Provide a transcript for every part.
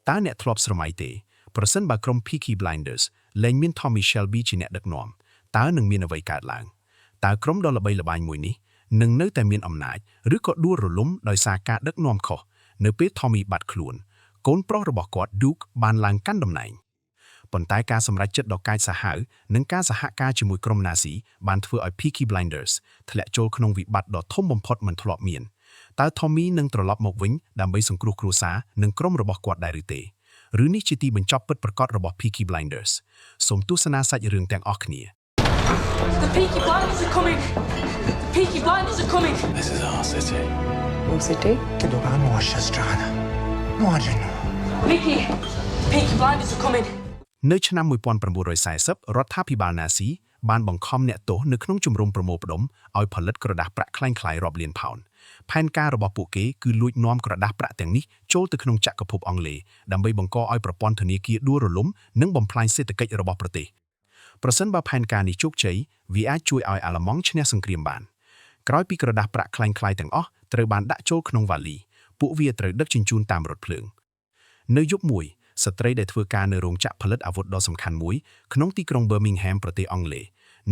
តើអ្នកធ្លាប់ស្រមៃទេប្រសិនបើក្រុម Peaky Blinders លែងមាន Tommy Shelby ជាអ្នកដឹកនាំតើនឹងមានអ្វីកើតឡើងតើក្រុមដ៏ល្បីល្បាញមួយនេះនឹងនៅតែមានអំណាចឬក៏ដួលរលំដោយសារការដឹកនាំខុសនៅពេល Tommy បាត់ខ្លួនកូនប្រុសរបស់គាត់ Duke បានឡើងកាន់តំណែងប៉ុន្តែការសម្រេចចិត្តដ៏កាចសាហាវនិងការសហការជាមួយក្រុមណាស៊ីបានធ្វើឲ្យ Peaky Blinders ធ្លាក់ចូលក្នុងវិបត្តិដ៏ធំបំផុតមិនធ្លាប់មានតើ Tommy នឹងត្រឡប់មកវិញដើម្បីសង្គ្រោះគ្រួសារនិងក្រុមរបស់គាត់ដែរឬទេឬនេះជាទីបញ្ចប់ពិតប្រាកដរបស់ Peaky Blinders សូមទស្សនាសាច់រឿងទាំងអស់គ្នា The Peaky Blinders are coming! The Peaky Blinders are coming! This is our city. Your city? Che nostra strada. No, no. Mickey! The Peaky Blinders are coming! នៅឆ្នាំ1940រដ្ឋាភិបាលណាស៊ីបានបង្ខំអ្នកទោសនៅក្នុងជំរំប្រមូលផ្ដុំឲ្យផលិតក្រដាសប្រាក់ក្លែងក្លាយរាប់លានផោនផែនការរបស់ពួកគេគឺលួចនាំក្រដាសប្រាក់ទាំងនេះចូលទៅក្នុងចក្រភពអង់គ្លេសដើម្បីបង្កឲ្យប្រព័ន្ធធនាគារដួលរលំនិងបំផ្លាញសេដ្ឋកិច្ចរបស់ប្រទេសប្រសិនបើផែនការនេះជោគជ័យវាអាចជួយឲ្យអាល្លឺម៉ង់ឈ្នះសង្គ្រាមបានក្រោយពីក្រដាសប្រាក់ក្លែងក្លាយទាំងអស់ត្រូវបានដាក់ចូលក្នុងវ៉ាលីពួកវាត្រូវដឹកជញ្ជូនតាមរថភ្លើង នៅយប់មួយស្ត្រីដែលធ្វើការនៅរោងចក្រផលិតអាវុធដ៏សំខាន់មួយក្នុងទីក្រុង Birmingham ប្រទេសអង់គ្លេស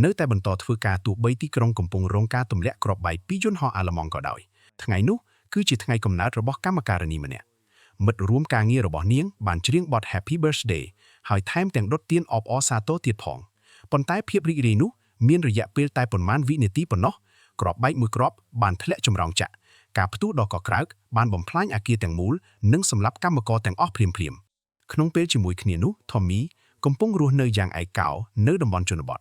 នៅតែបន្តធ្វើការទោះបីទីក្រុងកំពុងរងការទម្លាក់គ្រាប់បែកពីយន្តហោះអាល្លឺម៉ង់ក៏ដោយថ្ងៃនោះគឺជាថ្ងៃកំណើតរបស់កម្មការិនីម្នាក់មិត្តរួមការងាររបស់នាងបានច្រៀងបទ Happy Birthday ហើយថែមទាំងដុតទៀនអបអរសាទរទៀតផងប៉ុន្តែភាពរីករាយនោះមានរយៈពេលតែប៉ុន្មានវិនាទីប៉ុណ្ណោះគ្រាប់បែកមួយគ្រាប់បានធ្លាក់ចម្រោងចក្រការផ្ទុះដ៏កក្រើកបានបំផ្លាញអគារទាំងមូលនិងសម្លាប់កម្មករទាំងអស់ភ្លាមៗក្នុងពេលជាមួយគ្នានោះ Tommy កំពុងរស់នៅយ៉ាងឯកោនៅតំបន់ជនបទ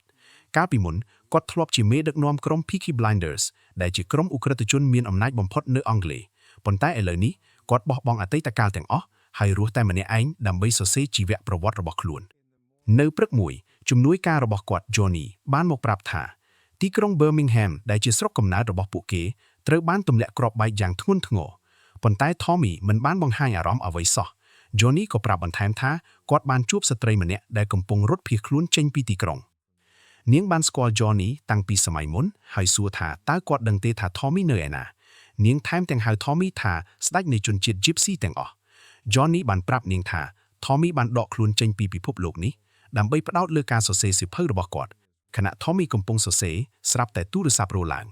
កាលពីមុនគាត់ធ្លាប់ជាមេដឹកនាំក្រុម Peaky Blinders ដែលជាក្រុមឧក្រិដ្ឋជនមានអំណាចបំផុតនៅអង់គ្លេសប៉ុន្តែឥឡូវនេះគាត់បោះបង់អតីតកាលទាំងអស់ហើយរស់តែម្នាក់ឯងដើម្បីសរសេរជីវប្រវត្តិរបស់ខ្លួន នៅព្រឹកមួយជំនួយការរបស់គាត់ Johnny បានមកប្រាប់ថាទីក្រុង Birmingham ដែលជាស្រុកកំណើតរបស់ពួកគេត្រូវបានទម្លាក់គ្រាប់បែកយ៉ាងធ្ងន់ធ្ងរប៉ុន្តែ Tommy មិនបានបង្ហាញអារម្មណ៍អ្វីសោះ Johnny ក៏ប្រាប់បន្ថែមថាគាត់បានជួបស្ត្រីម្នាក់ដែលកំពុងរត់ភៀសខ្លួនចេញពីទីក្រុងនាងបានស្គាល់ Johnny តាំងពីសម័យមុនហើយសួរថាតើគាត់ដឹងទេថា Tommy នៅឯណានាងថែមទាំងហៅ Tommy ថាស្ដេចនៃជនជាតិ Gypsy ទាំងអស់ Johnny បានប្រាប់នាងថា Tommy បានដកខ្លួនចេញពីពិភពលោកនេះដើម្បីផ្ដោតលើការសរសេរសៀវភៅរបស់គាត់ខណៈ Tommy កំពុងសរសេរស្រាប់តែទូរស័ព្ទរោទ៍ឡើង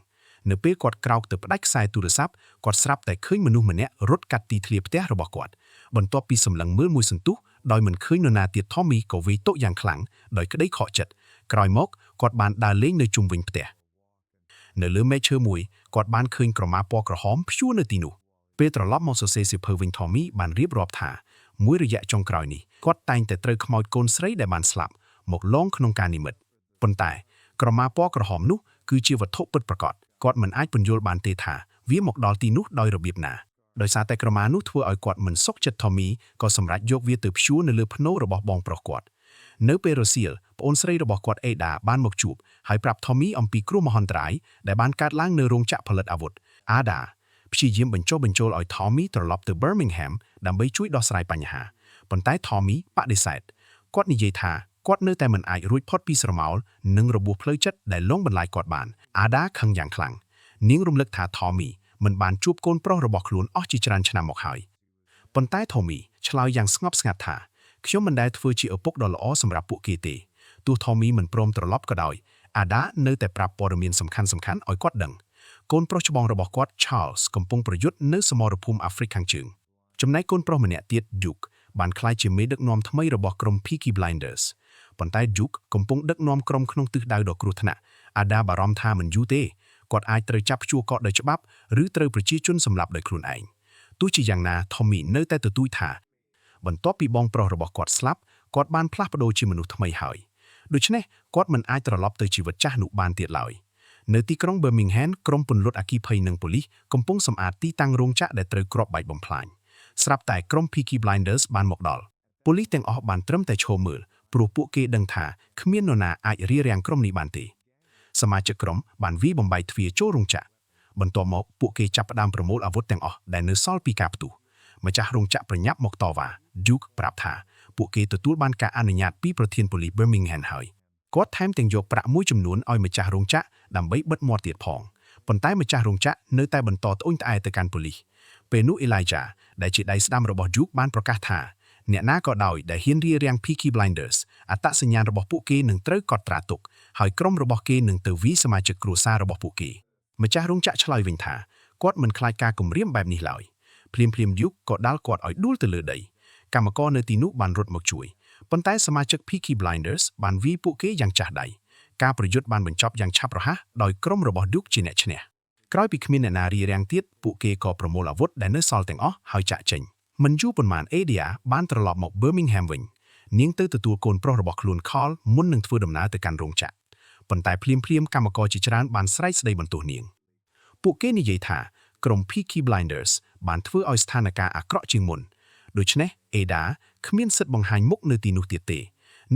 នៅពេលគាត់ក្រោកទៅផ្ដាច់ខ្សែទូរស័ព្ទគាត់ស្រាប់តែឃើញមនុស្សម្នាក់រត់កាត់ទីធ្លាផ្ទះរបស់គាត់បន្ទាប់ពីសម្លឹងមើលមួយសន្ទុះដោយមិនឃើញនរណាទៀត Tommy ក៏វាយតុយ៉ាងខ្លាំងដោយក្តីខកចិត្តក្រោយមកគាត់បានដើរលេងនៅជុំវិញផ្ទះនៅលើមែកឈើមួយគាត់បានឃើញក្រមាពណ៌ក្រហមព្យួរនៅទីនោះពេលត្រឡប់មកសរសេរសៀវភៅវិញ Tommy បានរៀបរាប់ថាមួយរយៈចុងក្រោយនេះគាត់តែងតែត្រូវខ្មោចកូនស្រីដែលបានស្លាប់មកលងក្នុងការនិមិត្តប៉ុន្តែក្រមាពណ៌ក្រហមនោះគឺជាវត្ថុពិតប្រាកដគាត់មិនអាចពន្យល់បានទេថាវាមកដល់ទីនោះដោយរបៀបណាដោយសារតែក្រមានោះធ្វើឲ្យគាត់មិនសុខចិត្ត Tommy ក៏សម្រេចយកវាទៅព្យួរនៅលើផ្នូររបស់បងប្រុសគាត់នៅពេលរសៀលប្អូនស្រីរបស់គាត់អេដាបានមកជួបហើយប្រាប់ Tommy អំពីគ្រោះមហន្តរាយដែលបានកើតឡើងនៅរោងចក្រផលិតអាវុធអាដាព្យាយាមបញ្ចុះបញ្ចូលឲ្យ Tommy ត្រឡប់ទៅ Birmingham ដើម្បីជួយដោះស្រាយបញ្ហាប៉ុន្តែ Tommy បដិសេធគាត់និយាយថាគាត់នៅតែមិនអាចរួចផុតពីស្រមោលនិងរបួសផ្លូវចិត្តដែលលងបន្លាយគាត់បានអាដាខឹងយ៉ាងខ្លាំងនាងរំលឹកថា Tommy មិនបានជួបកូនប្រុសរបស់ខ្លួនអស់ជាច្រើនឆ្នាំមកហើយប៉ុន្តែ Tommy ឆ្លើយយ៉ាងស្ងប់ស្ងាត់ថាខ្ញុំមិនដែលធ្វើជាឪពុកដ៏ល្អសម្រាប់ពួកគេទេទោះ Tommy មិនព្រមត្រឡប់ក៏ដោយអាដានៅតែប្រាប់ព័ត៌មានសំខាន់ៗឲ្យគាត់ដឹងកូនប្រុសច្បងរបស់គាត់ Charles កំពុងប្រយុទ្ធនៅសមរភូមិអាហ្វ្រិកខាងជើងចំណែកកូនប្រុសម្នាក់ទៀត Duke បានក្លាយជាមេដឹកនាំថ្មីរបស់ក្រុម Peaky Blinders ប៉ុន្តែ Duke កំពុងដឹកនាំក្រុមក្នុងទិសដៅដ៏គ្រោះថ្នាក់អាដាបារម្ភថាមិនយូរទេគាត់អាចត្រូវចាប់ព្យួរកកដោយច្បាប់ឬត្រូវប្រជាជនសម្លាប់ដោយខ្លួនឯងទោះជាយ៉ាងណា Tommy នៅតែទទូចថាបន្ទាប់ពីបងប្រុសរបស់គាត់ស្លាប់គាត់បានផ្លាស់ប្ដូរជាមនុស្សថ្មីហើយដូច្នេះគាត់មិនអាចត្រឡប់ទៅជីវិតចាស់នោះបានទៀតឡើយនៅទីក្រុង Birmingham ក្រុមពន្លត់អគ្គិភ័យនិងប៉ូលីសកំពុងសម្អាតទីតាំងរោងចក្រដែលត្រូវគ្រាប់បែកបំផ្លាញស្រាប់តែក្រុម Peaky Blinders បានមកដល់ប៉ូលីសទាំងអស់បានត្រឹមតែឈរមើលព្រោះពួកគេដឹងថាគ្មាននរណាអាចរារាំងក្រុមនេះបានទេសមាជិកក្រុមបានវាយបំបែកទ្វារចូលរោងចក្របន្ទាប់មកពួកគេចាប់ផ្ដើមប្រមូលអាវុធទាំងអស់ដែលនៅសល់ពីការផ្ទុះម្ចាស់រោងចក្រប្រញាប់មកតវ៉ា Duke ប្រាប់ថាពួកគេទទួលបានការអនុញ្ញាតពីប្រធានប៉ូលីស Birmingham ហើយគាត់ថែមទាំងយកប្រាក់មួយចំនួនឲ្យម្ចាស់រោងចក្រដើម្បីបិទមាត់ទៀតផងប៉ុន្តែម្ចាស់រោងចក្រនៅតែបន្តត្អូញត្អែទៅកាន់ប៉ូលីសពេលនោះ Elijah ដែលជាដៃស្ដាំរបស់ Duke បានប្រកាសថា អ្នកណាក៏ដោយដែលហ៊ានរារាំង Peaky Blinders អត្តសញ្ញាណរបស់ពួកគេនឹងត្រូវកត់ត្រាទុកហើយក្រុមរបស់គេនឹងទៅវាយសមាជិកគ្រួសាររបស់ពួកគេម្ចាស់រោងចក្រឆ្លើយវិញថាគាត់មិនខ្លាចការគំរាមបែបនេះឡើយភ្លាមភ្លាម Duke ក៏ដាល់គាត់ឲ្យដួលទៅលើដីកម្មករនៅទីនោះបានរត់មកជួយប៉ុន្តែសមាជិក Peaky Blinders បានវាយពួកគេយ៉ាងចាស់ដៃការប្រយុទ្ធបានបញ្ចប់យ៉ាងឆាប់រហ័សដោយក្រុមរបស់ Duke ជាអ្នកឈ្នះក្រោយពីគ្មានអ្នកណារារាំងទៀតពួកគេក៏ប្រមូលអាវុធដែលនៅសល់ទាំងអស់ហើយចាក់ចេញមិនយូរប៉ុន្មាន Ada បានត្រឡប់មក Birmingham វិញនាងទៅទទួលកូនប្រុសរបស់ខ្លួន Carl មុននឹងធ្វើដំណើរទៅកាន់រោងចក្រប៉ុន្តែភ្លាមភ្លាមកម្មករជាច្រើនបានស្រែកស្ដីបន្ទោសនាងពួកគេនិយាយថាក្រុម Peaky Blinders បានធ្វើឲ្យស្ថានភាពអាក្រក់ជាងមុនដូច្នេះ Ada គ្មានសិទ្ធិបង្ហាញមុខនៅទីនោះទៀតទេ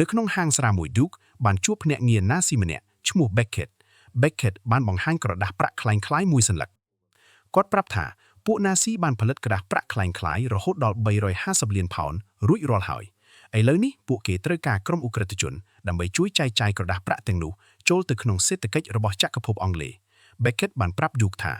នៅក្នុងហាងស្រាមួយ Duke បានជួបភ្នាក់ងារណាស៊ីម្នាក់ឈ្មោះ Beckett។ Beckett បានបង្ហាញក្រដាសប្រាក់ក្លែងក្លាយមួយសន្លឹកគាត់ប្រាប់ថាពួកណាស៊ីបានផលិតក្រដាសប្រាក់ក្លែងក្លាយរហូតដល់350លានផោនរួចរាល់ហើយឥឡូវនេះពួកគេត្រូវការក្រុមឧក្រិដ្ឋជនដើម្បីជួយចែកចាយក្រដាសប្រាក់ទាំងនោះចូលទៅក្នុងសេដ្ឋកិច្ចរបស់ចក្រភពអង់គ្លេស Beckett បានប្រាប់ Duke ថា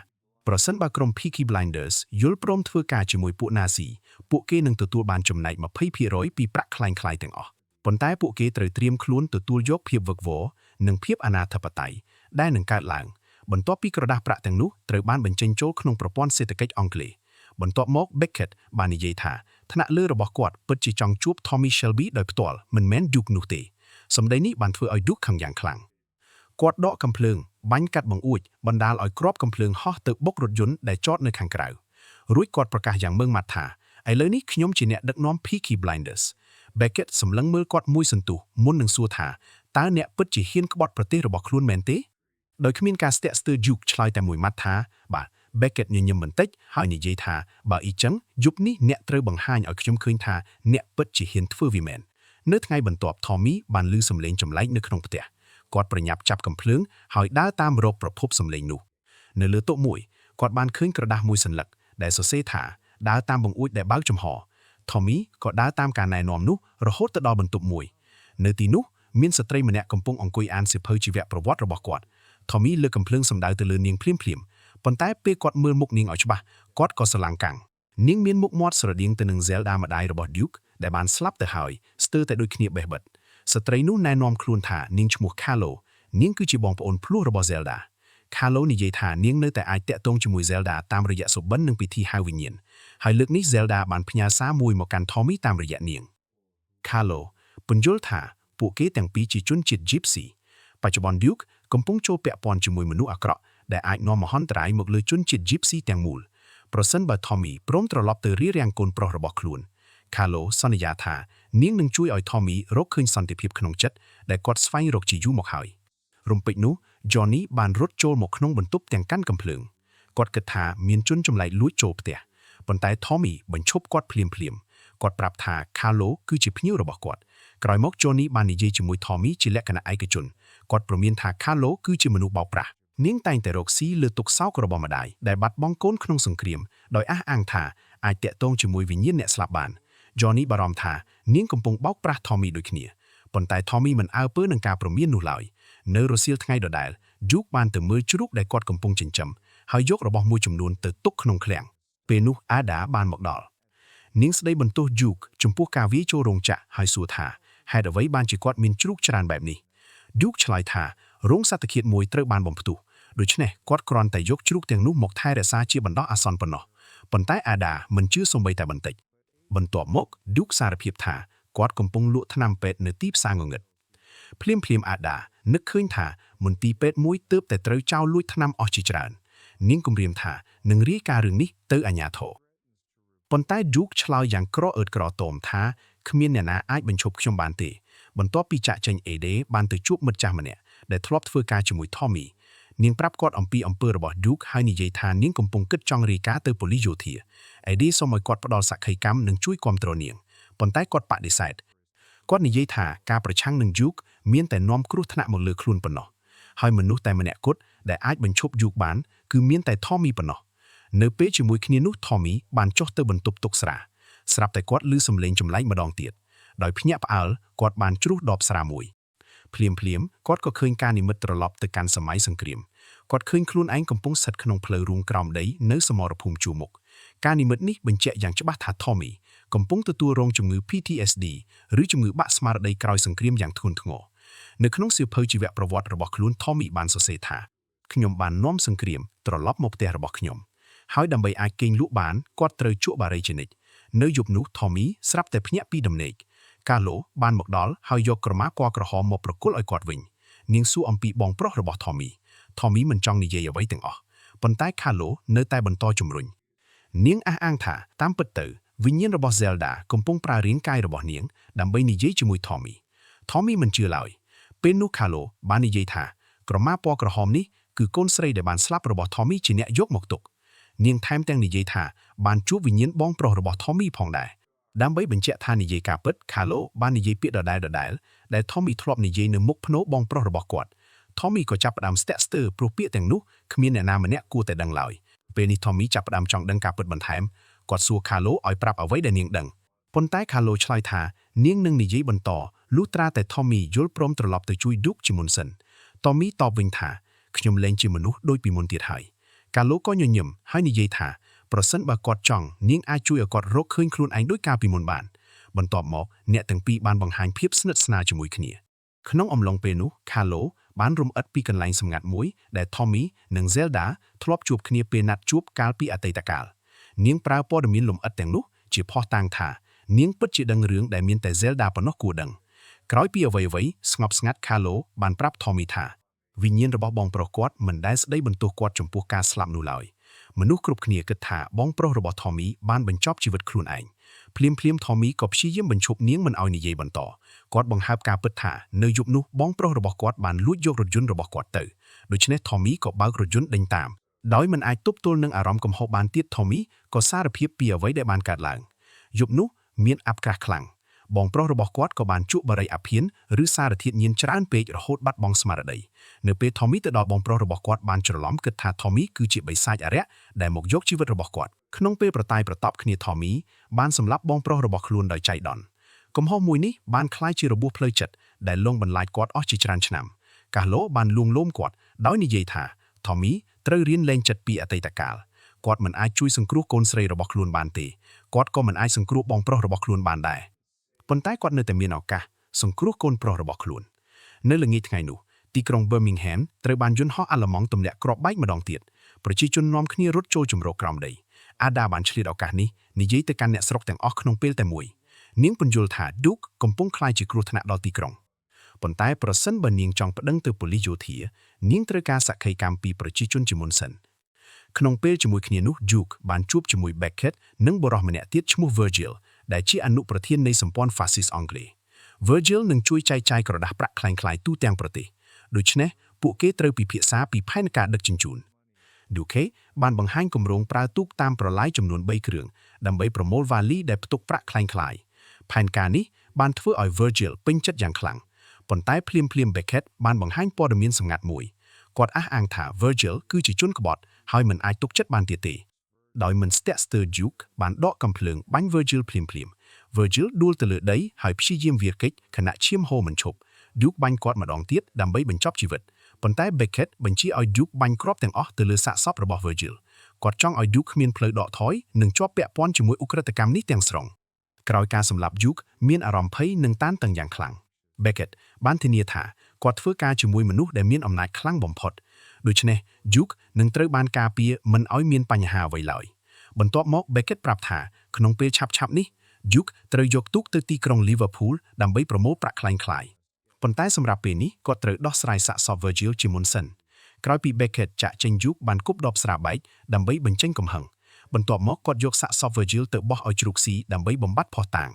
ប្រសិនបើក្រុម Peaky Blinders យល់ព្រមធ្វើការជាមួយពួកណាស៊ីពួកគេនឹងទទួលបានចំណែក20%ពីប្រាក់ក្លែងក្លាយទាំងអស់ប៉ុន្តែពួកគេត្រូវត្រៀមខ្លួនទទួលយកភាពវឹកវរនិងភាពអនាធិបតេយ្យដែលនឹងកើតឡើងបន្ទាប់ពីក្រដាសប្រាក់ទាំងនោះត្រូវបានបញ្ចេញចូលក្នុងប្រព័ន្ធសេដ្ឋកិច្ចអង់គ្លេសបន្ទាប់មក Beckett បាននិយាយថាថ្នាក់លើរបស់គាត់ពិតជាចង់ជួប Tommy Shelby ដោយផ្ទាល់មិនមែន Duke នោះទេសម្ដីនេះបានធ្វើឲ្យ Duke ខឹងយ៉ាងខ្លាំងគាត់ដកកាំភ្លើងបាញ់កាត់បង្អួចបណ្ដាលឲ្យគ្រាប់កាំភ្លើងហោះទៅបុករថយន្តដែលចតនៅខាងក្រៅរួចគាត់ប្រកាសយ៉ាងម៉ឺងម៉ាត់ថាឥឡូវនេះខ្ញុំជាអ្នកដឹកនាំ Peaky Blinders។ Beckett សម្លឹងមើលគាត់មួយសន្ទុះមុននឹងសួរថាតើអ្នកពិតជាហ៊ានក្បត់ប្រទេសរបស់ខ្លួនមែនទេដោយគ្មានការស្ទាក់ស្ទើរ Duke ឆ្លើយតែមួយម៉ាត់ថាបាទ Beckett ញញឹមបន្តិចហើយនិយាយថាបើអ៊ីចឹងយប់នេះអ្នកត្រូវបង្ហាញឲ្យខ្ញុំឃើញថាអ្នកពិតជាហ៊ានធ្វើវាមែននៅថ្ងៃបន្ទាប់ Tommy បានឮសំឡេងចម្លែកនៅក្នុងផ្ទះគាត់ប្រញាប់ចាប់កំភ្លើងហើយដើរតាមរកប្រភពសំឡេងនោះនៅលើតុមួយគាត់បានឃើញក្រដាសមួយសន្លឹកដែលសរសេរថាដើរតាមបង្អួចដែលបើកចំហ Tommy ក៏ដើរតាមការណែនាំនោះរហូតទៅដល់បន្ទប់មួយនៅទីនោះមានស្ត្រីម្នាក់កំពុងអង្គុយអានសៀវភៅជីវប្រវត្តិរបស់គាត់ Tommy លើកកំភ្លើងសម្ដៅទៅលើនាងភ្លាមភ្លាមប៉ុន្តែពេលគាត់មើលមុខនាងឲ្យច្បាស់គាត់ក៏ស្រឡាំងកាំងនាងមានមុខមាត់ស្រដៀងទៅនឹង Zelda ម្ដាយរបស់ Duke ដែលបានស្លាប់ទៅហើយស្ទើរតែដូចគ្នាបេះបិទស្ត្រីនោះណែនាំខ្លួនថានាងឈ្មោះ Carlo នាងគឺជាបងប្អូនភ្លោះរបស់ Zelda។ Carlo និយាយថានាងនៅតែអាចតាក់ទងជាមួយ Zelda តាមរយៈសុបិននិងពិធីហៅវិញ្ញាណហើយលើកនេះ Zelda បានផ្ញើសារមួយមកកាន់ Tommy តាមរយៈនាង Carlo ពន្យល់ថាពួកគេទាំងពីរជាជនជាតិ Gypsy បច្ចុប្បន្ន Duke កំពុងចូលពាក់ព័ន្ធជាមួយមនុស្សអាក្រក់ដែលអាចនាំមហន្តរាយមកលើជនជាតិ Gypsy ទាំងមូលប្រសិនបើ Tommy ព្រមត្រឡប់ទៅរារាំងកូនប្រុសរបស់ខ្លួន Carlo សន្យាថានាងនឹងជួយឲ្យ Tommy រកឃើញសន្តិភាពក្នុងចិត្តដែលគាត់ស្វែងរកជាយូរមកហើយរំពេចនោះ Johnny បានរត់ចូលមកក្នុងបន្ទប់ទាំងកាន់កាំភ្លើងគាត់គិតថាមានជនចម្លែកលួចចូលផ្ទះប៉ុន្តែ Tommy បញ្ឈប់គាត់ភ្លាមភ្លាមគាត់ប្រាប់ថា Carlo គឺជាភ្ញៀវរបស់គាត់ក្រោយមក Johnny បាននិយាយជាមួយ Tommy ជាលក្ខណៈឯកជនគាត់ព្រមានថា Carlo គឺជាមនុស្សបោកប្រាស់នាងតែងតែរកស៊ីលើទុក្ខសោករបស់ម្ដាយដែលបាត់បង់កូនក្នុងសង្គ្រាមដោយអះអាងថាអាចតាក់ទងជាមួយវិញ្ញាណអ្នកស្លាប់បាន Johnny បារម្ភថានាងកំពុងបោកប្រាស់ Tommy ដូចគ្នាប៉ុន្តែ Tommy មិនអើពើនឹងការព្រមាននោះឡើយនៅរសៀលថ្ងៃដដែល Duke បានទៅមើលជ្រូកដែលគាត់កំពុងចិញ្ចឹមហើយយករបស់មួយចំនួនទៅទុកក្នុងឃ្លាំងពេលនោះ Ada បានមកដល់នាងស្ដីបន្ទោស Duke ចំពោះការវាយចូលរោងចក្រហើយសួរថាហេតុអ្វីបានជាគាត់មានជ្រូកច្រើនបែបនេះ Duke ឆ្លើយថារោងសត្វឃាតមួយត្រូវបានបំផ្ទុះដូច្នេះគាត់គ្រាន់តែយកជ្រូកទាំងនោះមកថែរក្សាជាបណ្ដោះអាសន្នប៉ុណ្ណោះប៉ុន្តែ Ada មិនជឿសូម្បីតែបន្តិចបន្ទាប់មក Duke សារភាពថាគាត់កំពុងលក់ថ្នាំពេទ្យនៅទីផ្សារងងឹតភ្លាមភ្លាម Ada នឹកឃើញថាមន្ទីរពេទ្យមួយទើបតែត្រូវចោរលួចថ្នាំអស់ជាច្រើននាងគំរាមថានឹងរាយការណ៍រឿងនេះទៅអាជ្ញាធរប៉ុន្តែ Duke ឆ្លើយយ៉ាងក្រអឺតក្រទមថាគ្មានអ្នកណាអាចបញ្ឈប់ខ្ញុំបានទេបន្ទាប់ពីចាក់ចេញ Ada បានទៅជួបមិត្តចាស់ម្នាក់ដែលធ្លាប់ធ្វើការជាមួយ Tommy នាងប្រាប់គាត់អំពីអំពើរបស់ Duke ហើយនិយាយថានាងកំពុងគិតចង់រាយការណ៍ទៅប៉ូលីសយោធា Ada សូមឲ្យគាត់ផ្ដល់សក្ខីកម្មនិងជួយគាំទ្រនាងប៉ុន្តែគាត់បដិសេធគាត់និយាយថាការប្រឆាំងនឹង Duke មានតែនាំគ្រោះថ្នាក់មកលើខ្លួនប៉ុណ្ណោះហើយមនុស្សតែម្នាក់គត់ដែលអាចបញ្ឈប់ Duke បានគឺមានតែ Tommy ប៉ុណ្ណោះនៅពេលជាមួយគ្នានោះ Tommy បានចុះទៅបន្ទប់ទុកស្រាស្រាប់តែគាត់ឮសំឡេងចម្លែកម្ដងទៀតដោយភ្ញាក់ផ្អើលគាត់បានជ្រុះដបស្រាមួយភ្លាមភ្លាមគាត់ក៏ឃើញការនិមិត្តត្រឡប់ទៅកាន់សម័យសង្គ្រាមគាត់ឃើញខ្លួនឯងកំពុងស្ថិតក្នុងផ្លូវរូងក្រោមដីនៅសមរភូមិជួរមុខការនិមិត្តនេះបញ្ជាក់យ៉ាងច្បាស់ថា Tommy កំពុងទទួលរងជំងឺ PTSD ឬជំងឺបាក់ស្មារតីក្រោយសង្គ្រាមយ៉ាងធ្ងន់ធ្ងរនៅក្នុងសៀវភៅជីវប្រវត្តិរបស់ខ្លួន Tommy បានសរសេរថាខ្ញុំបាននាំសង្គ្រាមត្រឡប់មកផ្ទះរបស់ខ្ញុំហើយដើម្បីអាចគេងលក់បានគាត់ត្រូវជក់បារីជានិច្ចនៅយប់នោះ Tommy ស្រាប់តែភ្ញាក់ពីដំណេកកាឡូបានមកដល់ហើយយកក្រមាពណ៌ក្រហមមកប្រគល់ឲ្យគាត់វិញនាងសួរអំពីបងប្រុសរបស់ Tommy Tommy មិនចង់និយាយអ្វីទាំងអស់ប៉ុន្តែកាឡូនៅតែបន្តជំរុញនាងអះអាងថាតាមពិតទៅវិញ្ញាណរបស់ Zelda កំពុងប្រើរាងកាយរបស់នាងដើម្បីនិយាយជាមួយ Tommy Tommy មិនជឿឡើយពេលនោះកាឡូបាននិយាយថាក្រមាពណ៌ក្រហមនេះគឺកូនស្រីដែលបានស្លាប់របស់ Tommy ជាអ្នកយកមកទុកនាងថែមទាំងនិយាយថាបានជួបវិញ្ញាណបងប្រុសរបស់ Tommy ផងដែរដើម្បីបញ្ជាក់ថានិយាយការពិតខាឡូបាននិយាយពាក្យដដែលៗដែល Tommy ធ្លាប់និយាយនៅមុខភ្នូបងប្រុសរបស់គាត់ Tommy ក៏ចាប់ផ្ដើមស្ទាក់ស្ទើរព្រោះពាក្យទាំងនោះគ្មានអ្នកណាម្នាក់គួរតែដឹងឡើយពេលនេះ Tommy ចាប់ផ្ដើមចង់ដឹងការពិតបន្ថែមគាត់សួរខាឡូឲ្យប្រាប់អ្វីដែលនាងដឹងប៉ុន្តែខាឡូឆ្លើយថានាងនឹងនិយាយបន្តលុះត្រាតែ Tommy យល់ព្រមត្រឡប់ទៅជួយ Duke ជាមុនសិន Tommy តបវិញថាខ្ញុំលែងជាមនុស្សដូចពីមុនទៀតហើយកាឡូក៏ញញឹមហើយនិយាយថាប្រសិនបើគាត់ចង់នាងអាចជួយឲ្យគាត់រកឃើញខ្លួនឯងដូចកាលពីមុនបានបន្ទាប់មកអ្នកទាំងពីរបានបង្ហាញភាពស្និទ្ធស្នាលជាមួយគ្នាក្នុងអំឡុងពេលនោះខាឡូបានរំអិតពីកន្លែងសម្ងាត់មួយដែល Tommy និង Zelda ធ្លាប់ជួបគ្នាពេលណាត់ជួបកាលពីអតីតកាលនាងប្រើព័ត៌មានលម្អិតទាំងនោះជាភស្តុតាងថានាងពិតជាដឹងរឿងដែលមានតែ Zelda ប៉ុណ្ណោះគួរដឹងក្រោយពីអ្វីៗស្ងប់ស្ងាត់ខាឡូបានប្រាប់ Tommy ថាវិញ្ញាណរបស់បងប្រុសគាត់មិនដែលស្ដីបន្ទោសគាត់ចំពោះការស្លាប់នោះឡើយមនុស្សគ្រប់គ្នាគិតថាបងប្រុសរបស់ Tommy បានបញ្ចប់ជីវិតខ្លួនឯងភ្លាមភ្លាម Tommy ក៏ព្យាយាមបញ្ឈប់នាងមិនឲ្យនិយាយបន្តគាត់បង្ហើបការពិតថានៅយប់នោះបងប្រុសរបស់គាត់បានលួចយករថយន្តរបស់គាត់ទៅដូច្នេះ Tommy ក៏បើករថយន្តដេញតាមដោយមិនអាចទប់ទល់នឹងអារម្មណ៍កំហុសបានទៀត Tommy ក៏សារភាពពីអ្វីដែលបានកើតឡើងយប់នោះមានអាប់ក្រាស់ខ្លាំងបងប្រុសរបស់គាត់ក៏បានជក់បារីអាភៀនឬសារធាតុញៀនច្រើនពេករហូតបាត់បង់ស្មារតីនៅពេល Tommy ទៅដល់បងប្រុសរបស់គាត់បានច្រឡំគិតថា Tommy គឺជាបិសាចអារក្សដែលមកយកជីវិតរបស់គាត់ក្នុងពេលប្រតាយប្រតប់គ្នា Tommy បានសម្លាប់បងប្រុសរបស់ខ្លួនដោយចៃដន្យកំហុសមួយនេះបានក្លាយជារបួសផ្លូវចិត្តដែលលងបន្លាចគាត់អស់ជាច្រើនឆ្នាំកាឡូបានលួងលោមគាត់ដោយនិយាយថា Tommy ត្រូវរៀនលែងចិត្តពីអតីតកាលគាត់មិនអាចជួយសង្គ្រោះកូនស្រីរបស់ខ្លួនបានទេគាត់ក៏មិនអាចសង្គ្រោះបងប្រុសរបស់ខ្លួនបានដែរប៉ុន្តែគាត់នៅតែមានឱកាសសង្គ្រោះកូនប្រុសរបស់ខ្លួននៅល្ងាចថ្ងៃនោះទីក្រុង Birmingham ត្រូវបានយន្តហោះអាល្លឺម៉ង់ទម្លាក់គ្រាប់បែកម្ដងទៀតប្រជាជននាំគ្នារត់ចូលជម្រកក្រោមដីអាដាបានឆ្លៀតឱកាសនេះនិយាយទៅកាន់អ្នកស្រុកទាំងអស់ក្នុងពេលតែមួយនាងពន្យល់ថា Duke កំពុងក្លាយជាគ្រោះថ្នាក់ដល់ទីក្រុងប៉ុន្តែប្រសិនបើនាងចង់ប្តឹងទៅប៉ូលីសយោធានាងត្រូវការសក្ខីកម្មពីប្រជាជនជាមុនសិនក្នុងពេលជាមួយគ្នានោះ Duke បានជួបជាមួយ Beckett និងបុរសម្នាក់ទៀតឈ្មោះ Virgil ដែលជាអនុប្រធាននៃសម្ព័ន្ធហ្វាស៊ីសអង់គ្លេស Virgil នឹងជួយចែកចាយក្រដាសប្រាក់ក្លែងក្លាយទូទាំងប្រទេសដូច្នេះពួកគេត្រូវពិភាក្សាពីផែនការដឹកជញ្ជូន Duke បានបង្ហាញគម្រោងប្រើទូកតាមប្រឡាយចំនួន3គ្រឿងដើម្បីប្រមូលវ៉ាលីដែលផ្ទុកប្រាក់ក្លែងក្លាយផែនការនេះបានធ្វើឲ្យ Virgil ពេញចិត្តយ៉ាងខ្លាំងប៉ុន្តែភ្លាមភ្លាម Beckett បានបង្ហាញព័ត៌មានសម្ងាត់មួយគាត់អះអាងថា Virgil គឺជាជនក្បត់ហើយមិនអាចទុកចិត្តបានទៀតទេដោយមិនស្ទាក់ស្ទើរ Duke បានដកកាំភ្លើងបាញ់ Virgil ភ្លាមភ្លាម Virgil ដួលទៅលើដីហើយព្យាយាមវាគេចខណៈឈាមហូរមិនឈប់ Duke បាញ់គាត់ម្ដងទៀតដើម្បីបញ្ចប់ជីវិតប៉ុន្តែ Beckett បញ្ជាឲ្យ Duke បាញ់គ្រាប់ទាំងអស់ទៅលើសាកសពរបស់ Virgil គាត់ចង់ឲ្យ Duke គ្មានផ្លូវដកថយនិងជាប់ពាក់ព័ន្ធជាមួយឧក្រិដ្ឋកម្មនេះទាំងស្រុងក្រោយការសម្លាប់ Duke មានអារម្មណ៍ភ័យនិងតានតឹងយ៉ាងខ្លាំង Beckett បានធានាថាគាត់ធ្វើការជាមួយមនុស្សដែលមានអំណាចខ្លាំងបំផុតដូច្នេះ Duke នឹងត្រូវបានការពារមិនឲ្យមានបញ្ហាអ្វីឡើយបន្ទាប់មក Beckett ប្រាប់ថាក្នុងពេលឆាប់ៗនេះ Duke ត្រូវយកទូកទៅទីក្រុង Liverpool ដើម្បីប្រមូលប្រាក់ក្លែងក្លាយប៉ុន្តែសម្រាប់ពេលនេះគាត់ត្រូវដោះស្រាយសាកសព Virgil ជាមុនសិនក្រោយពី Beckett ចាក់ចេញ Duke បានគប់ដបស្រាបែកដើម្បីបញ្ចេញកំហឹងបន្ទាប់មកគាត់យកសាកសព Virgil ទៅបោះឲ្យជ្រូកស៊ីដើម្បីបំបត្តិភស្តុតាង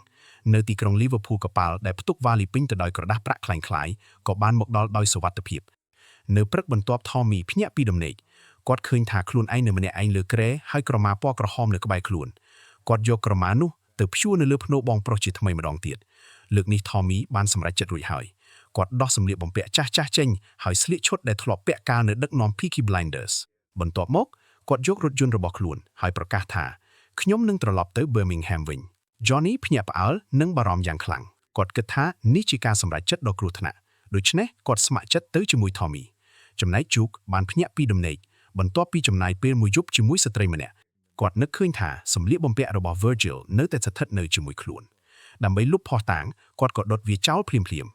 នៅទីក្រុង Liverpool កប៉ាល់ដែលផ្ទុកវ៉ាលីពេញទៅដោយក្រដាសប្រាក់ក្លែងក្លាយក៏បានមកដល់ដោយសុវត្ថិភាពនៅព្រឹកបន្ទាប់ Tommy ភ្ញាក់ពីដំណេកគាត់ឃើញថាខ្លួនឯងនៅម្នាក់ឯងលើគ្រែហើយក្រមាពណ៌ក្រហមនៅក្បែរខ្លួនគាត់យកក្រមានោះទៅព្យួរនៅលើភ្នូបងប្រុសជាថ្មីម្ដងទៀតលើកនេះ Tommy បានសម្រេចចិត្តរួចហើយគាត់ដោះសម្លៀកបំពាក់ចាស់ចាស់ចេញហើយស្លៀកឈុតដែលធ្លាប់ពាក់កាលនៅដឹកនាំ Peaky Blinders បន្ទាប់មកគាត់យករថយន្តរបស់ខ្លួនហើយប្រកាសថាខ្ញុំនឹងត្រឡប់ទៅ Birmingham វិញ Johnny ភ្ញាក់ផ្អើលនិងបារម្ភយ៉ាងខ្លាំងគាត់គិតថានេះជាការសម្រេចចិត្តដ៏គ្រោះថ្នាក់ដូច្នេះគាត់ស្ម័គ្រចិត្តទៅជាមួយ Tommy ចំណែក Duke បានភ្ញាក់ពីដំណេកបន្ទាប់ពីចំណាយពេលមួយយប់ជាមួយស្ត្រីម្នាក់ គាត់នឹកឃើញថាសម្លៀកបំពាក់របស់ Virgil នៅតែស្ថិតនៅជាមួយខ្លួនដើម្បីលុបភស្តុតាងគាត់ក៏ដុតវាចោលភ្លាមៗ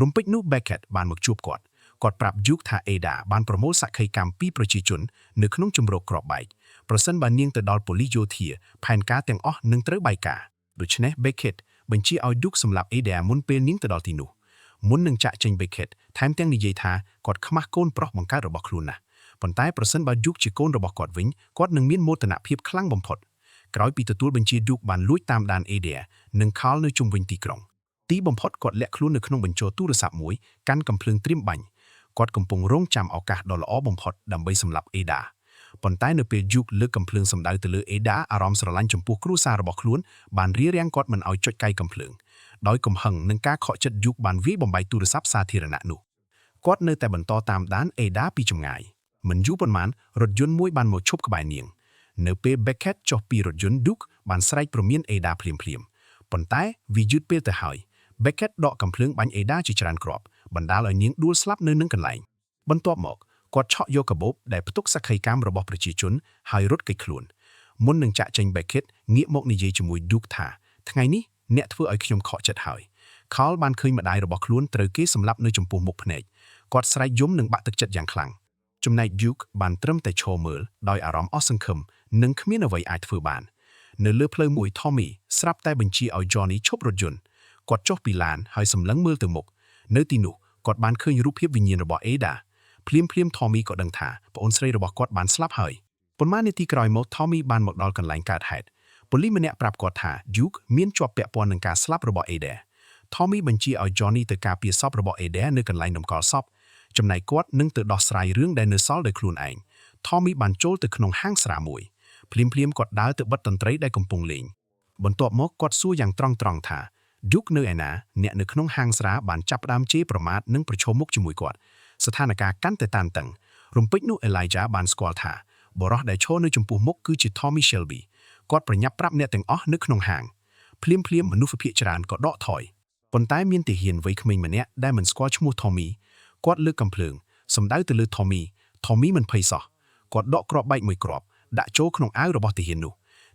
រំពេចនោះ Beckett បានមកជួបគាត់គាត់ប្រាប់ Duke ថា Ada បានប្រមូលសក្ខីកម្មពីប្រជាជននៅក្នុងជម្រកគ្រាប់បែកប្រសិនបើនាងទៅដល់ប៉ូលីសយោធាផែនការទាំងអស់នឹងត្រូវបែកការដូច្នេះ Beckett បញ្ជាឲ្យ Duke សម្លាប់ Ada មុនពេលនាងទៅដល់ទីនោះមុននឹងចាក់ចេញ Beckett ថែមទាំងនិយាយថាគាត់ខ្មាស់កូនប្រុសបង្កើតរបស់ខ្លួនណាស់ប៉ុន្តែប្រសិនបើ Duke ជាកូនរបស់គាត់វិញគាត់នឹងមានមោទនភាពខ្លាំងបំផុតក្រោយពីទទួលបញ្ជា Duke បានលួចតាមដាន Ada និង Carl នៅជុំវិញទីក្រុងទីបំផុតគាត់លាក់ខ្លួននៅក្នុងបញ្ជរទូរស័ព្ទមួយកាន់កំភ្លើងត្រៀមបាញ់គាត់កំពុងរងចាំឱកាសដ៏ល្អបំផុតដើម្បីសម្លាប់ Ada ប៉ុន្តែនៅពេល Duke លើកកំភ្លើងសម្ដៅទៅលើ Ada អារម្មណ៍ស្រឡាញ់ចំពោះគ្រួសាររបស់ខ្លួនបានរារាំងគាត់មិនឲ្យចុចកៃកំភ្លើងដោយកំហឹងនិងការខកចិត្ត Duke បានវាយបំបែកទូរស័ព្ទសាធារណៈនោះគាត់នៅតែបន្តតាមដាន Ada ពីចម្ងាយមិនយូរប៉ុន្មានរថយន្តមួយបានមកឈប់ក្បែរនាងនៅពេល Beckett ចុះពីរថយន្ត Duke បានស្រែកព្រមាន Ada ភ្លាមៗប៉ុន្តែវាយឺតពេលទៅហើយ Beckett ដកកាំភ្លើងបាញ់ Ada ជាច្រើនគ្រាប់បណ្ដាលឲ្យនាងដួលស្លាប់នៅនឹងកន្លែងបន្ទាប់មកគាត់ឆក់យកកាបូបដែលផ្ទុកសក្ខីកម្មរបស់ប្រជាជនហើយរត់គេចខ្លួនមុននឹងចាក់ចេញ Beckett ងាកមកនិយាយជាមួយ Duke ថាថ្ងៃនេះអ្នកធ្វើឲ្យខ្ញុំខកចិត្តហើយ Carl បានឃើញម្ដាយរបស់ខ្លួនត្រូវគេសម្លាប់នៅចំពោះមុខភ្នែកគាត់ស្រែកយំនិងបាក់ទឹកចិត្តយ៉ាងខ្លាំងចំណែក Duke បានត្រឹមតែឈរមើលដោយអារម្មណ៍អស់សង្ឃឹមនិងគ្មានអ្វីអាចធ្វើបាននៅលើផ្លូវមួយ Tommy ស្រាប់តែបញ្ជាឲ្យ Johnny ឈប់រថយន្តគាត់ចុះពីឡានហើយសម្លឹងមើលទៅមុខនៅទីនោះគាត់បានឃើញរូបភាពវិញ្ញាណរបស់ Ada ភ្លាមភ្លាម Tommy ក៏ដឹងថាប្អូនស្រីរបស់គាត់បានស្លាប់ហើយប៉ុន្មាននាទីក្រោយមក Tommy បានមកដល់កន្លែងកើតហេតុប៉ូលីសម្នាក់ប្រាប់គាត់ថា Duke មានជាប់ពាក់ព័ន្ធនឹងការស្លាប់របស់ Ada Tommy បញ្ជាឲ្យ Johnny ទៅការពារសពរបស់ Ada នៅកន្លែងតម្កល់សពចំណែកគាត់នឹងទៅដោះស្រាយរឿងដែលនៅសល់ដោយខ្លួនឯង Tommy បានចូលទៅក្នុងហាងស្រាមួយភ្លាមភ្លាមគាត់ដើរទៅបិទតន្ត្រីដែលកំពុងលេងបន្ទាប់មកគាត់សួរយ៉ាងត្រង់ត្រង់ថា Duke នៅឯណាអ្នកនៅក្នុងហាងស្រាបានចាប់ផ្ដើមជេរប្រមាថនិងប្រឈមមុខជាមួយគាត់ស្ថានភាពកាន់តែតានតឹងរំពេចនោះ Elijah បានស្គាល់ថាបុរសដែលឈរនៅចំពោះមុខគឺជា Tommy Shelby គាត់ប្រញាប់ប្រាប់អ្នកទាំងអស់នៅក្នុងហាងភ្លាមភ្លាមមនុស្សភាគច្រើនក៏ដកថយប៉ុន្តែមានទាហានវ័យក្មេងម្នាក់ដែលមិនស្គាល់ឈ្មោះ Tommy គាត់លើកកាំភ្លើងសម្ដៅទៅលើ Tommy Tommy មិនភ័យសោះគាត់ដកគ្រាប់បែកមួយគ្រាប់ដាក់ចូលក្នុងអាវរបស់ទាហាននោះ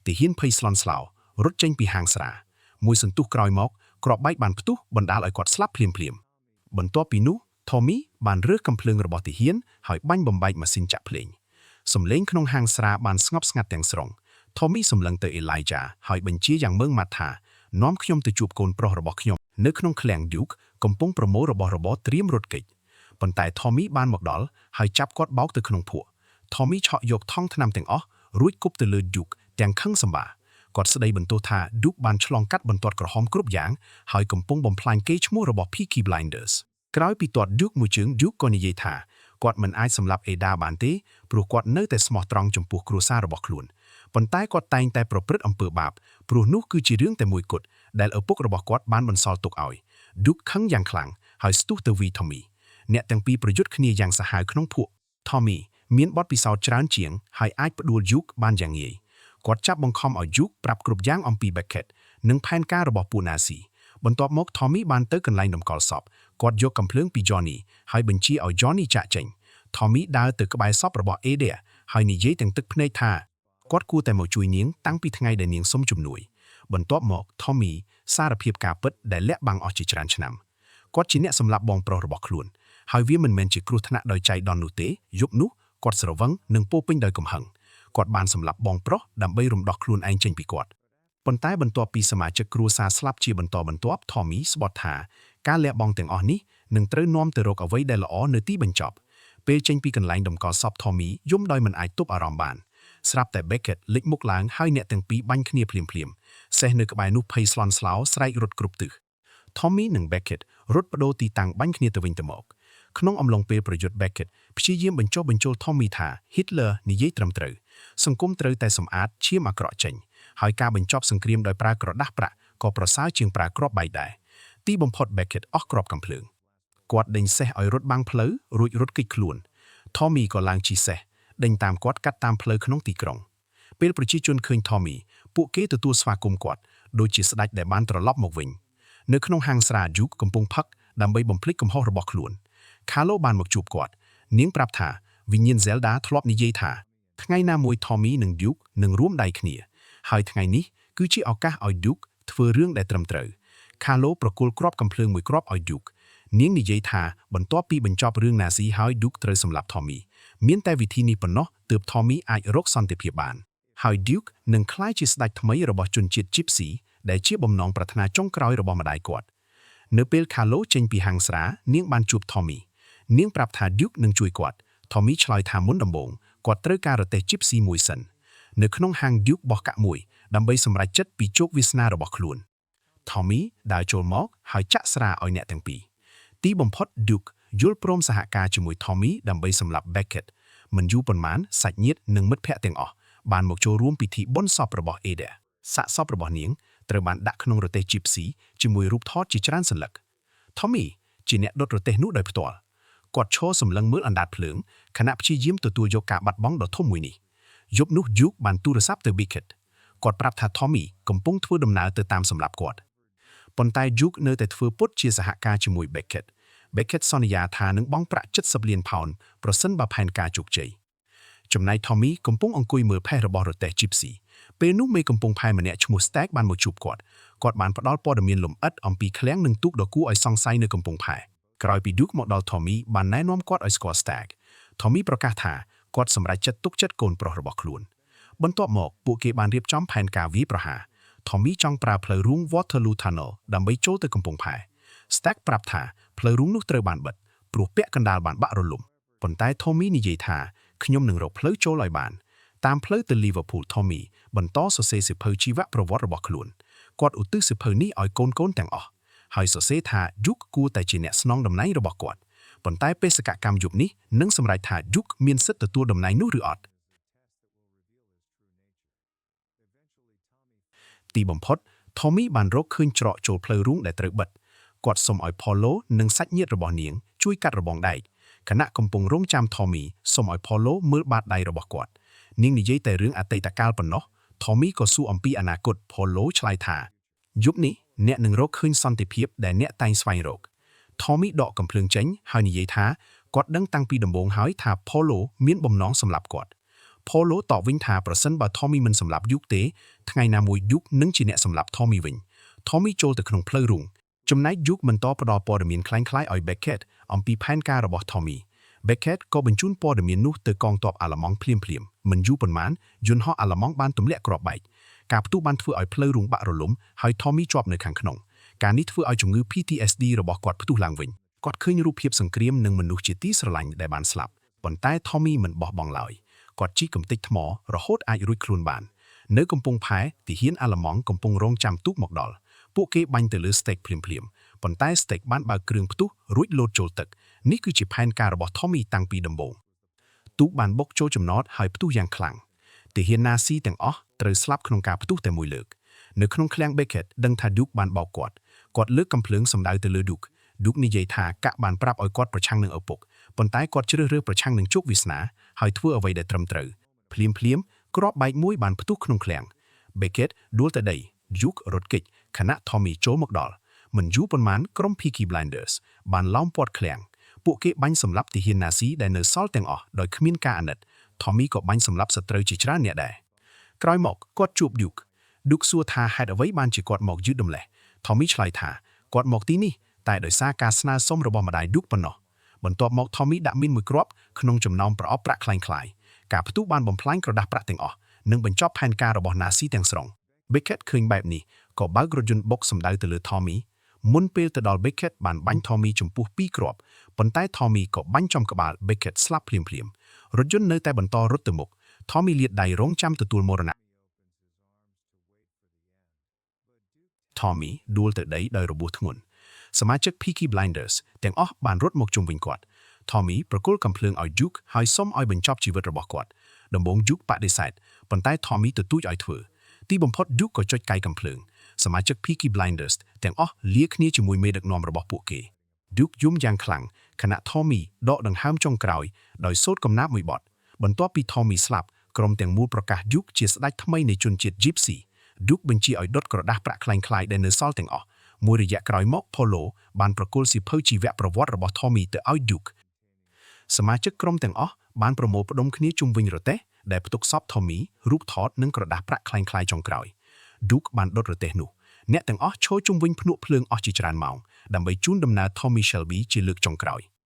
ទាហានភ័យស្លន់ស្លោរត់ចេញពីហាងស្រាមួយសន្ទុះក្រោយមកគ្រាប់បែកបានផ្ទុះបណ្ដាលឲ្យគាត់ស្លាប់ភ្លាមភ្លាមបន្ទាប់ពីនោះ Tommy បានរើសកាំភ្លើងរបស់ទាហានហើយបាញ់បំបែកម៉ាស៊ីនចាក់ភ្លេងសំឡេងក្នុងហាងស្រាបានស្ងប់ស្ងាត់ទាំងស្រុង Tommy សម្លឹងទៅ Elijah ហើយបញ្ជាយ៉ាងម៉ឺងម៉ាត់ថានាំខ្ញុំទៅជួបកូនប្រុសរបស់ខ្ញុំនៅក្នុងឃ្លាំង Duke កំពុងប្រមូលរបស់របរត្រៀមរត់គេចប៉ុន្តែ Tommy បានមកដល់ហើយចាប់គាត់បោកទៅក្នុងភក់ Tommy ឆក់យកថង់ថ្នាំទាំងអស់រួចគប់ទៅលើ Duke ទាំងខឹងសម្បាគាត់ស្ដីបន្ទោសថា Duke បានឆ្លងកាត់បន្ទាត់ក្រហមគ្រប់យ៉ាងហើយកំពុងបំផ្លាញកេរ្តិ៍ឈ្មោះរបស់ Peaky Blinders ក្រោយពីទាត់ Duke មួយជើង Duke ក៏និយាយថាគាត់មិនអាចសម្លាប់ Ada បានទេព្រោះគាត់នៅតែស្មោះត្រង់ចំពោះគ្រួសាររបស់ខ្លួនប៉ុន្តែគាត់តែងតែប្រព្រឹត្តអំពើបាបព្រោះនោះគឺជារឿងតែមួយគត់ដែលឪពុករបស់គាត់បានបន្សល់ទុកឲ្យ Duke ខឹងយ៉ាងខ្លាំងហើយស្ទុះទៅវាយ Tommy អ្នកទាំងពីរប្រយុទ្ធគ្នាយ៉ាងសាហាវក្នុងភក់ Tommy មានបទពិសោធន៍ច្រើនជាងហើយអាចផ្ដួល Duke បានយ៉ាងងាយគាត់ចាប់បង្ខំឲ្យ Duke ប្រាប់គ្រប់យ៉ាងអំពី Beckett និងផែនការរបស់ពួកណាស៊ីបន្ទាប់មក Tommy បានទៅកន្លែងតម្កល់សពគាត់យកកាំភ្លើងពី Johnny ហើយបញ្ជាឲ្យ Johnny ចាក់ចេញ Tommy ដើរទៅក្បែរសពរបស់ Ada ហើយនិយាយទាំងទឹកភ្នែកថាគាត់គួរតែមកជួយនាងតាំងពីថ្ងៃដែលនាងសុំជំនួយបន្ទាប់មក Tommy សារភាពការពិតដែលលាក់បាំងអស់ជាច្រើនឆ្នាំគាត់ជាអ្នកសម្លាប់បងប្រុសរបស់ខ្លួនហើយវាមិនមែនជាគ្រោះថ្នាក់ដោយចៃដន្យនោះទេយប់នោះគាត់ស្រវឹងនិងពោពេញដោយកំហឹងគាត់បានសម្លាប់បងប្រុសដើម្បីរំដោះខ្លួនឯងចេញពីគាត់ប៉ុន្តែបន្ទាប់ពីសមាជិកគ្រួសារស្លាប់ជាបន្តបន្ទាប់ Tommy ស្បត់ថាការលះបង់ទាំងអស់នេះនឹងត្រូវនាំទៅរកអ្វីដែលល្អនៅទីបញ្ចប់ពេលចេញពីកន្លែងតម្កល់សព Tommy យំដោយមិនអាចទប់អារម្មណ៍បានស្រាប់តែ Beckett លេចមុខឡើងហើយអ្នកទាំងពីរបាញ់គ្នាភ្លាមភ្លាមសេះនៅក្បែរនោះភ័យស្លន់ស្លោស្រែករត់គ្រប់ទិស Tommy និង Beckett រត់បដូរទីតាំងបាញ់គ្នាទៅវិញទៅមកក្នុងអំឡុងពេលប្រយុទ្ធ Beckett ព្យាយាមបញ្ចុះបញ្ចូល Tommy ថា Hitler និយាយត្រឹមត្រូវសង្គមត្រូវតែសម្អាតឈាមអាក្រក់ចេញហើយការបញ្ចប់សង្គ្រាមដោយប្រើក្រដាសប្រាក់ក៏ប្រសើរជាងប្រើគ្រាប់បែកដែរទីបំផុត Beckett អស់គ្រាប់កាំភ្លើងគាត់ដេញសេះឲ្យរត់បាំងផ្លូវរួចរត់គេចខ្លួន Tommy ក៏ឡើងជិះសេះដេញតាមគាត់កាត់តាមផ្លូវក្នុងទីក្រុងពេលប្រជាជនឃើញ Tommy ពួកគេទទួលស្វាគមន៍គាត់ដូចជាស្ដេចដែលបានត្រឡប់មកវិញនៅក្នុងហាងស្រា Duke កំពុងផឹកដើម្បីបំភ្លេចកំហុសរបស់ខ្លួន Carlo បានមកជួបគាត់នាងប្រាប់ថាវិញ្ញាណ Zelda ធ្លាប់និយាយថា ថ្ងៃណាមួយ Tommy និង Duke នឹងរួមដៃគ្នា ហើយថ្ងៃនេះគឺជាឱកាសឲ្យ Duke ធ្វើរឿងដែលត្រឹមត្រូវ Carlo ប្រគល់គ្រាប់កាំភ្លើងមួយគ្រាប់ឲ្យ Duke នាងនិយាយថាបន្ទាប់ពីបញ្ចប់រឿងណាស៊ីហើយ Duke ត្រូវសម្លាប់ Tommy មានតែវិធីនេះប៉ុណ្ណោះទើប Tommy អាចរកសន្តិភាពបាន ហើយ Duke នឹងក្លាយជាស្ដេចថ្មីរបស់ជនជាតិ Gypsy ដែលជាបំណងប្រាថ្នាចុងក្រោយរបស់ម្ដាយគាត់នៅពេល Carlo ចេញពីហាងស្រានាងបានជួប Tommy នាងប្រាប់ថា Duke នឹងជួយគាត់ Tommy ឆ្លើយថាមុនដំបូងគាត់ត្រូវការរទេះ Gypsy មួយសិននៅក្នុងហាង Duke បោះកាក់មួយដើម្បីសម្រេចចិត្តពីជោគវាសនារបស់ខ្លួន Tommy ដើរចូលមកហើយចាក់ស្រាឲ្យអ្នកទាំងពីរទីបំផុត Duke យល់ព្រមសហការជាមួយ Tommy ដើម្បីសម្លាប់ Beckett មិនយូរប៉ុន្មានសាច់ញាតិនិងមិត្តភ័ក្តិទាំងអស់បានមកចូលរួមពិធីបុណ្យសពរបស់ Ada សាកសពរបស់នាងត្រូវបានដាក់ក្នុងរទេះ Gypsy ជាមួយរូបថតជាច្រើនសន្លឹក Tommy ជាអ្នកដុតរទេះនោះដោយផ្ទាល់គាត់ឈរសម្លឹងមើលអណ្ដាតភ្លើងខណៈព្យាយាមទទួលយកការបាត់បង់ដ៏ធំមួយនេះយប់នោះ Duke បានទូរស័ព្ទទៅ Beckett គាត់ប្រាប់ថា Tommy កំពុងធ្វើដំណើរទៅតាមសម្លាប់គាត់ប៉ុន្តែ Duke នៅតែធ្វើពុតជាសហការជាមួយ Beckett Beckett សន្យាថានឹងបង់ប្រាក់70លានផោនប្រសិនបើផែនការជោគជ័យចំណែក Tommy កំពុងអង្គុយមើលផេះរបស់រទេះ Gypsy ពេលនោះមេកំពង់ផែម្នាក់ឈ្មោះ Stag បានមកជួបគាត់គាត់បានផ្ដល់ព័ត៌មានលម្អិតអំពីឃ្លាំងនិងទូកដ៏គួរឲ្យសង្ស័យនៅកំពង់ផែក្រោយពី Duke មកដល់ Tommy បានណែនាំគាត់ឲ្យស្គាល់ Stag Tommy ប្រកាសថាគាត់សម្រេចចិត្តទុកចិត្តកូនប្រុសរបស់ខ្លួនបន្ទាប់មកពួកគេបានរៀបចំផែនការវាយប្រហារ Tommy ចង់ប្រើផ្លូវរូង Waterloo Tunnel ដើម្បីចូលទៅកំពង់ផែ Stag ប្រាប់ថាផ្លូវរូងនោះត្រូវបានបិទព្រោះពាក់កណ្ដាលបានបាក់រលំប៉ុន្តែ Tommy និយាយថាខ្ញុំនឹងរកផ្លូវចូលឲ្យបានតាមផ្លូវទៅ Liverpool Tommy បន្តសរសេរសៀវភៅជីវប្រវត្តិរបស់ខ្លួនគាត់ឧទ្ទិសសៀវភៅនេះឲ្យកូនកូនទាំងអស់ហើយសរសេរថា Duke គួរតែជាអ្នកស្នងតំណែងរបស់គាត់ប៉ុន្តែបេសកកម្មយប់នេះនឹងសម្រេចថា Duke មានសិទ្ធិទទួលតំណែងនោះឬអត់ទីបំផុត Tommy បានរកឃើញច្រកចូលផ្លូវរូងដែលត្រូវបិទគាត់សុំឲ្យ Paulo និងសាច់ញាតិរបស់នាងជួយកាត់របងដែកខណៈកំពុងរងចាំ Tommy សុំឲ្យ Paulo មើលបាតដៃរបស់គាត់នាងនិយាយតែរឿងអតីតកាលប៉ុណ្ណោះ Tommy ក៏សួរអំពីអនាគត Paulo ឆ្លើយថាយប់នេះអ្នកនឹងរកឃើញសន្តិភាពដែលអ្នកតែងស្វែងរក Tommy ដកកំភ្លើងចេញហើយនិយាយថាគាត់ដឹងតាំងពីដំបូងហើយថា Paulo មានបំណងសម្លាប់គាត់ Paulo តបវិញថាប្រសិនបើ Tommy មិនសម្លាប់ Duke ទេថ្ងៃណាមួយ Duke នឹងជាអ្នកសម្លាប់ Tommy វិញ Tommy ចូលទៅក្នុងផ្លូវរូងចំណែក Duke បន្តផ្ដល់ព័ត៌មានក្លែងក្លាយឲ្យ Beckett អំពីផែនការរបស់ Tommy Beckett ក៏បញ្ជូនព័ត៌មាននោះទៅកងទ័ពអាល្លឺម៉ង់ភ្លាមៗមិនយូរប៉ុន្មានយន្តហោះអាល្លឺម៉ង់បានទម្លាក់គ្រាប់បែកការផ្ទុះបានធ្វើឲ្យផ្លូវរូងបាក់រលំហើយ Tommy ជាប់នៅខាងក្នុងការនេះធ្វើឲ្យជំងឺ PTSD របស់គាត់ផ្ទុះឡើងវិញគាត់ឃើញរូបភាពសង្គ្រាមនិងមនុស្សជាទីស្រឡាញ់ដែលបានស្លាប់ប៉ុន្តែ Tommy មិនបោះបង់ឡើយគាត់ជីកកំទេចថ្មរហូតអាចរួចខ្លួនបាននៅកំពង់ផែទាហានអាល្លឺម៉ង់កំពុងរងចាំទូកមកដល់ពួកគេបាញ់ទៅលើ Stag ភ្លាមៗប៉ុន្តែ Stag បានបើកគ្រឿងផ្ទុះរួចលោតចូលទឹកនេះគឺជាផែនការរបស់ Tommy តាំងពីដំបូងទូកបានបុកចូលចំណតហើយផ្ទុះយ៉ាងខ្លាំងទាហានណាស៊ីទាំងអស់ត្រូវស្លាប់ក្នុងការផ្ទុះតែមួយលើកនៅក្នុងឃ្លាំង Beckett ដឹងថា Duke បានបោកគាត់គាត់លើកកំភ្លើងសម្ដៅទៅលើ Duke Duke និយាយថាកាក់បានប្រាប់ឲ្យគាត់ប្រឆាំងនឹងឪពុកប៉ុន្តែគាត់ជ្រើសរើសប្រឆាំងនឹងជោគវាសនាហើយធ្វើអ្វីដែលត្រឹមត្រូវភ្លាមភ្លាមគ្រាប់បែកមួយបានផ្ទុះក្នុងឃ្លាំង Beckett ដួលទៅដី Duke រត់គេចខណៈ Tommy ចូលមកដល់មិនយូរប៉ុន្មានក្រុម Peaky Blinders បានឡោមព័ទ្ធឃ្លាំងពួកគេបាញ់សម្លាប់ទាហានណាស៊ីដែលនៅសល់ទាំងអស់ដោយគ្មានការអាណិត Tommy ក៏បាញ់សម្លាប់សត្រូវជាច្រើនអ្នកដែរក្រោយមកគាត់ជួប Duke Duke សួរថាហេតុអ្វីបានជាគាត់មកយឺតម្ល៉េះ Tommy ឆ្លើយថាគាត់មកទីនេះតែដោយសារការស្នើសុំរបស់ម្ដាយ Duke ប៉ុណ្ណោះបន្ទាប់មក Tommy ដាក់មីនមួយគ្រាប់ក្នុងចំណោមប្រអប់ប្រាក់ក្លែងក្លាយការផ្ទុះបានបំផ្លាញក្រដាសប្រាក់ទាំងអស់និងបញ្ចប់ផែនការរបស់ណាស៊ីទាំងស្រុង Beckett ឃើញបែបនេះក៏បើករថយន្តបុកសម្ដៅទៅលើ Tommy មុនពេលទៅដល់ Beckett បានបាញ់ Tommy ចំពោះពីរគ្រាប់ប៉ុន្តែ Tommy ក៏បាញ់ចំក្បាល Beckett ស្លាប់ភ្លាមៗរថយន្តនៅតែបន្តរត់ទៅមុខ Tommy លាតដៃរងចាំទទួលមរណៈ Tommy ដួលទៅដីដោយរបួសធ្ងន់សមាជិក Peaky Blinders ទាំងអស់បានរត់មកជុំវិញគាត់ Tommy ប្រគល់កាំភ្លើងឲ្យ Duke ហើយសុំឲ្យបញ្ចប់ជីវិតរបស់គាត់ដំបូង Duke បដិសេធប៉ុន្តែ Tommy ទទូចឲ្យធ្វើទីបំផុត Duke ក៏ចុចកៃកាំភ្លើងសមាជិក Peaky Blinders ទាំងអស់លាគ្នាជាមួយមេដឹកនាំរបស់ពួកគេ Duke យំយ៉ាងខ្លាំងខណៈ Tommy ដកដង្ហើមចុងក្រោយដោយសូត្រកំណាព្យមួយបទបន្ទាប់ពី Tommy ស្លាប់ក្រុមទាំងមូលប្រកាស Duke ជាស្ដេចថ្មីនៃជនជាតិ Gypsy Duke បញ្ជាឲ្យដុតក្រដាសប្រាក់ក្លែងក្លាយដែលនៅសល់ទាំងអស់មួយរយៈក្រោយមក Paulo បានប្រគល់សៀវភៅជីវប្រវត្តិរបស់ Tommy ទៅឲ្យ Duke សមាជិកក្រុមទាំងអស់បានប្រមូលផ្ដុំគ្នាជុំវិញរទេះ ដែលផ្ទុកសព Tommy រូបថតនិងក្រដាសប្រាក់ក្លែងក្លាយចុងក្រោយ Duke បានដុតរទេះនោះអ្នកទាំងអស់ឈរជុំវិញភ្នក់ភ្លើងអស់ជាច្រើនម៉ោងដើម្បីជូនដំណើរ Tommy Shelby ជាលើកចុងក្រោយ។